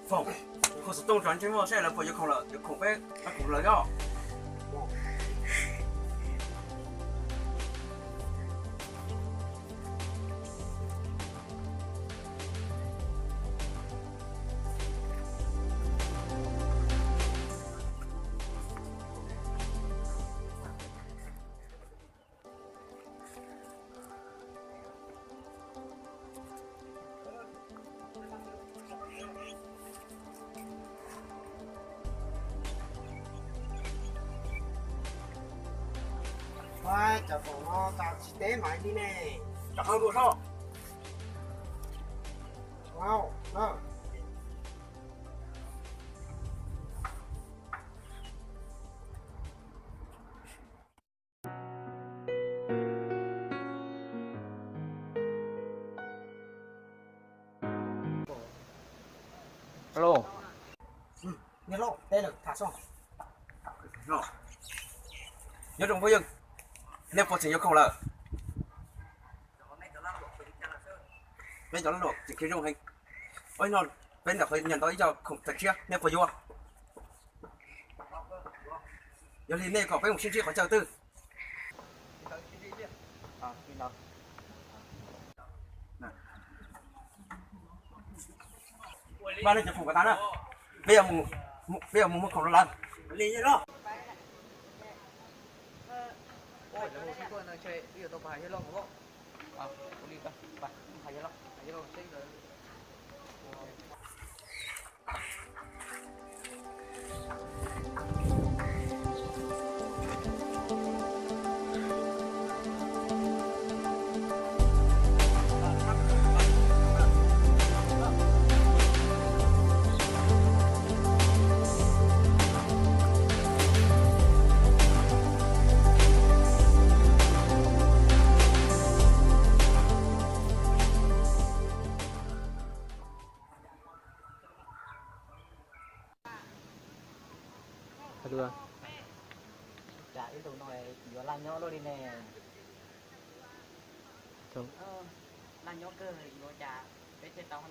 Foom, khoom xov tooj tso ntsej muag saib lawv puas yuav khoom lawm, yuav khoom peb pab khoom lawv os. Cov khoom no tas tsis teb mas li ne. Rov qab dua soj. Alo. Nyob zoo, teb lawm tham xwb. Nyob zoo phooj ywg, nej puas tseem yuav khoom lawm? Peb cov lag luam tseem khiav zoo heev. Ua no peb ntawm qhov nyiam ntau ib co khoom tawm tshiab, nej puas yuav? Yog li nej kom peb mus sib ntsib qhov chaw twg. Npaj nej cov khoom kom tas na, peb yuav mus muag khoom rau lawv. Cas ib ntus no yuav laj nyob luaj li ne. Laj nyob kawg li ua cas peb thiaj tau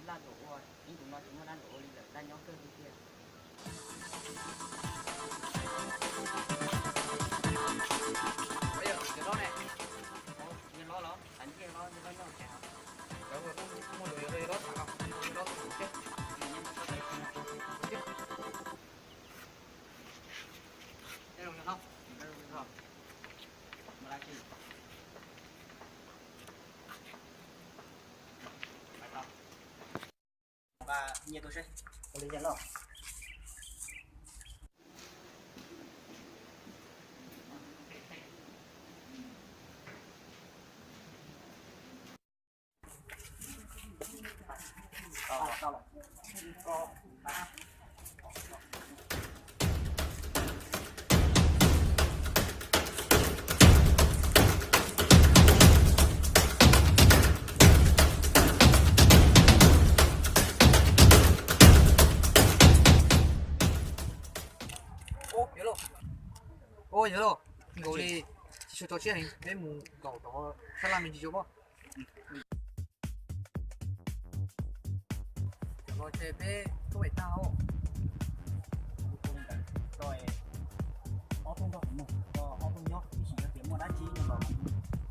laj luam ua, ib ntus no tsis muaj laj luam ua li lawm, laj nyob kawg li tiag. Yog los, yog los nyob cas. Muaj lus yuav los yog los tham, yog los tham thiab. Ub, yog lauj, nkaus li tsis tshua tso siab heev, peb mus nkaum tod sab laj me ntsis tso pob. Cov no ces peb tub pem tag os. Ob tug nrog kuv mus, ob tug nyob, ib sim yog tias muaj dab tsi nyob los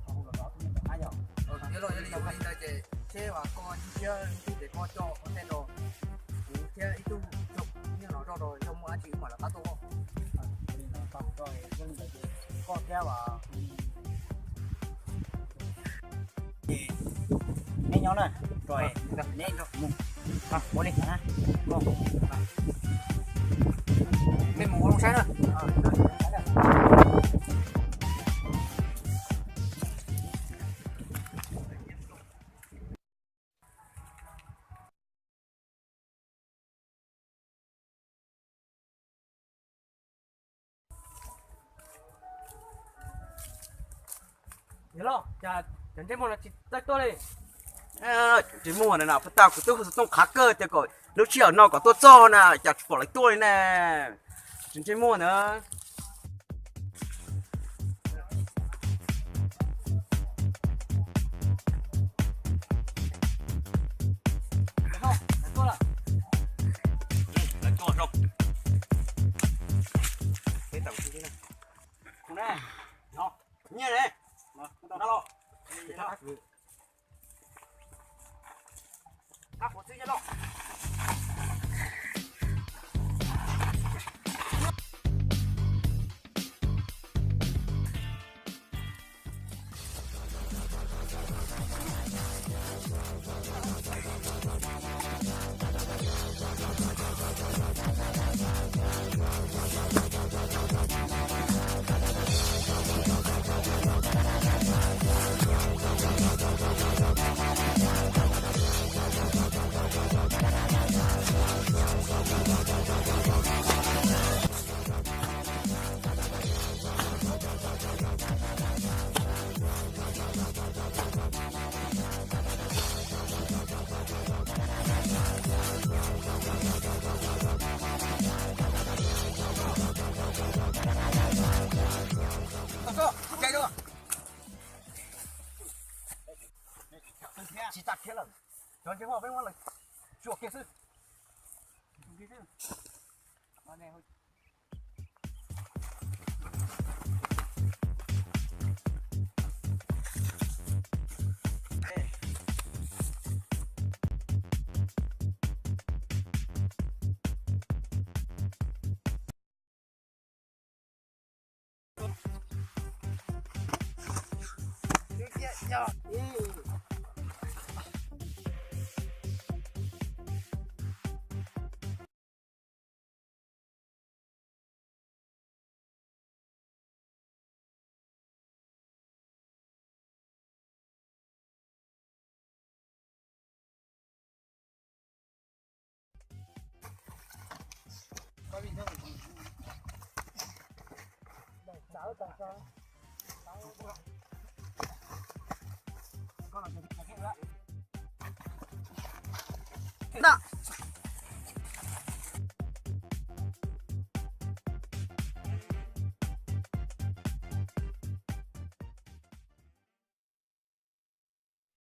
hu los rau ob tug nyob tom qab yom. Yog los yog li ntawd ces seb vas koj ib siab ib tug ces koj coj ua ntej rau kuv thiab ib tug nyob los rau yog muaj dab tsi wb mam rov qab tuaj os. Thiab os. Neb nyob na, neb nrog kuv mus. Ua li na. Mej mus ua loo saib na. Yog los, cas cov ntsej muag no tsis tau tuaj li? Cov ntsej muag no na, puag ta kuv twb hu xov tooj qhia kawg tias kom lub sij hawm no kom tuaj txog na, cas tsis pom lawv tuaj li na. Cov ntsej muag na. Nyiaj ne. Tsis tas khiav lawm, cov ntsej muag peb muab lawv tsuam kiag xwb.